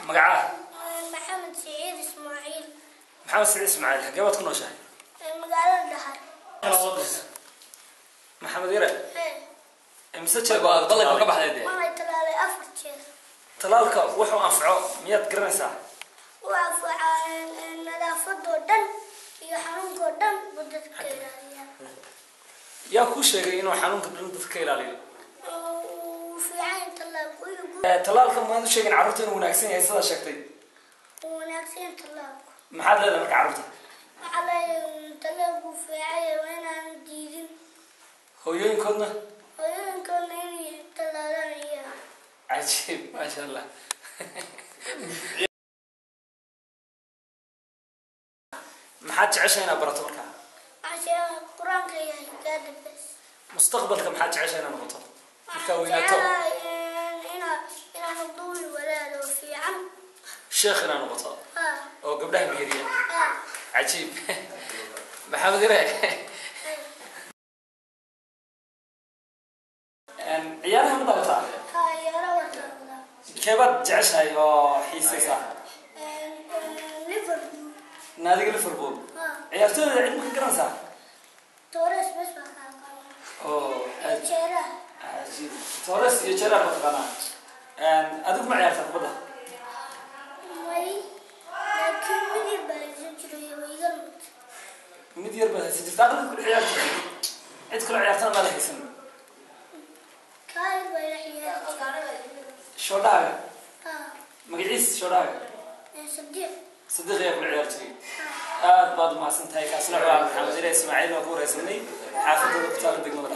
Magacaa? Maxamed Siciid Ismaaciil. Maxamed Siciid Ismaaciil, xagee baad ku nooshahay? Magaalada Dhahar. Maxamed Yare, imise jeer baad Ballanka ka baxday dee? Waxay talaalay 4 jeer. Talaalka wuxuu anfaco miyaad garanaysaa? Uu anfacaa nadaafadoo dhan iyo xanuunkoo dhan buu dadka ka ilaaliyaa. Yaa kuu sheegay inuu xanuunka dhan dadka ka ilaaliyo? Uu fiican yahay talaalku iyo Talaalka maad u sheegin carruurta inuu wanaagsan yahay sidaa sheegtay? Uu wanaagsan yahay talaalku. Maxaad leedahay marka carruurta? Waxaa leeyahay talaalku wuu fiican yahay, waa inaan diidin. Hooyooyinkoodna? Hooyooyinkoodna inay talaalaan iyaga. Cajiib, maasha Allah. Maxaad jeceshahay inaad barato markaa? Waxaan sheegay Qur-aanka iyo higaada bes. Mustaqbalka maxaad jeceshahay inaad noqoto markaa Waxaan weynaato? jecelahay inaan noqdo wiil walaal oo fiican. Sheekh inaad noqoto? Haa. Oo gabdhaha meheriya? Haa. Cajiib, Maxamed Ire. Ciyaaraha ma daawataa? Haa, ciyaaro waa taageeraa. Keebaad jeceshahay oo xiisaysaa? Liverpool. Naadiga Liverpool? Haa. Ciyaartooyda cid ma ka garanaysaa? Torres bes baa ka aqaanaa. Oo iyo Gerrard. Cajiib, Torres iyo Gerrard ma taqaanaa. Adigu ma ciyaartaa kubadda? May, laakiin mid yar baa haysan jiray oo iga luntay. Mid yar baad haysan jirta, aqalka kula ciyaar jirtay, cid kula ciyaartana maada haysan? Kaa yar baa ila ciyaari jiray. Shoodhahaaga? Haa. Magaciis shoodhahaaga? Sadiiq. Sadiiq ayaa kula ciyaar jiray. Haa. Aad baad umahadsan tahay. Kaasina waa Maxamed Ire Ismaaciil oo ku wareysanay xaafadooda ku taala degmada.